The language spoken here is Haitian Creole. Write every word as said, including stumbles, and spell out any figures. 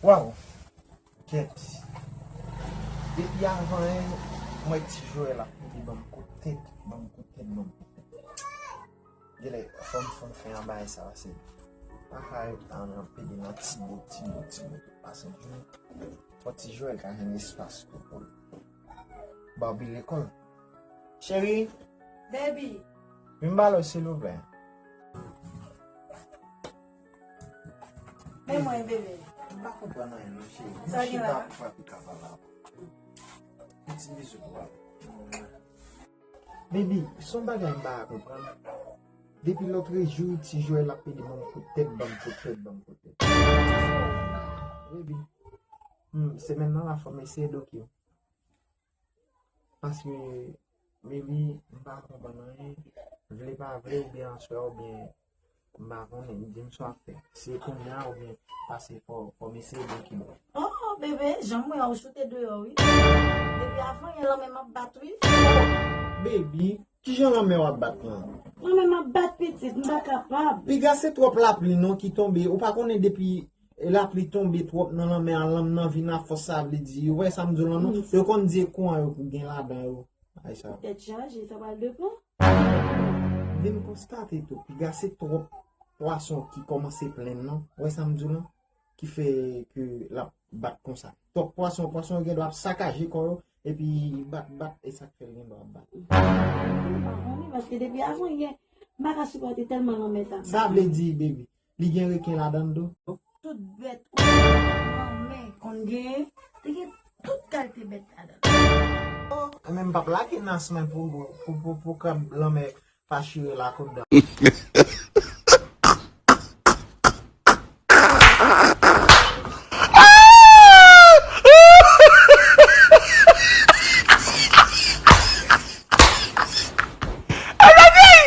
Waw! Kèt. Depi avan yè, m wè ti Joel ap pede ban m kout tèt, ban m kout tèt, ban m kout tèt. Genlè, fò m, fò m fè yon bagay sa, paske papa yo ta renmen ap pede nan ti bout, ti bout, ti bout, pase jou. Fò ti Joel ka jwenn espas tou pou l. Barbie lekòl. Cheri! Baby! Vin ba l, silvouplè. Men mwen, bebe. M pa konprann anyen non, cheri. Sa gen la? Chita pou frape kaba la. Yon ti bizou pou w. Baby, se yon bagay m pa ka konprann. Depi lòtrejou, ti Joel ap pede ban m kout tèt, ban m kout tèt, ban m kout tèt. Baby, hmm, semèn nan la fò m eseye bloke w. Paske, baby, m pa konprann anyen. Vle pa vle, oubyen aswè, oubyen m pa konnen, di m sa w ap fè. Se kounye a oubyen pase fò, fò m eseye bloke w. Oh, bebe, jan m wè w choute deyò, wi. Depi avan yè lanmè m ap bat, wi. Baby, kijan lanmè w ap bat lan? Lanmè m ap bat, pitit, m pa kapab. Piga se twòp lapli non ki tonbe. Ou pa konnen depi lapli tonbe twòp nan lanmè a, lanm nan vin a fòs, sa vle di, ou wè sa m di w lan non? Yo konn di e kouran yo gen ladan yo. Ay sa. Tèt chaje, sa pral depan. Vin konstate tou, piga se twòp pwason ki kòmanse plenn nan. Ou wè sa m di w lan? Ki fè ke l ap bat konsa. Twòp pwason, pwason yo gen dwa ap sakaje kò yo, epi bat, bat, e sa k fè l gen dwa ap bat. M pa konnen, paske depi avan yè, m pa ka sipòte tèlman lanmè sa. Sa vle di, baby, li gen reken ladan l tou? Tout bèt ou wè lanmè konn genyen, li gen tout kalite bèt ladan l. Oh, men m p ap lage nas mwen pou, pou, pou, pou krab lanmè pa chire lakout dan.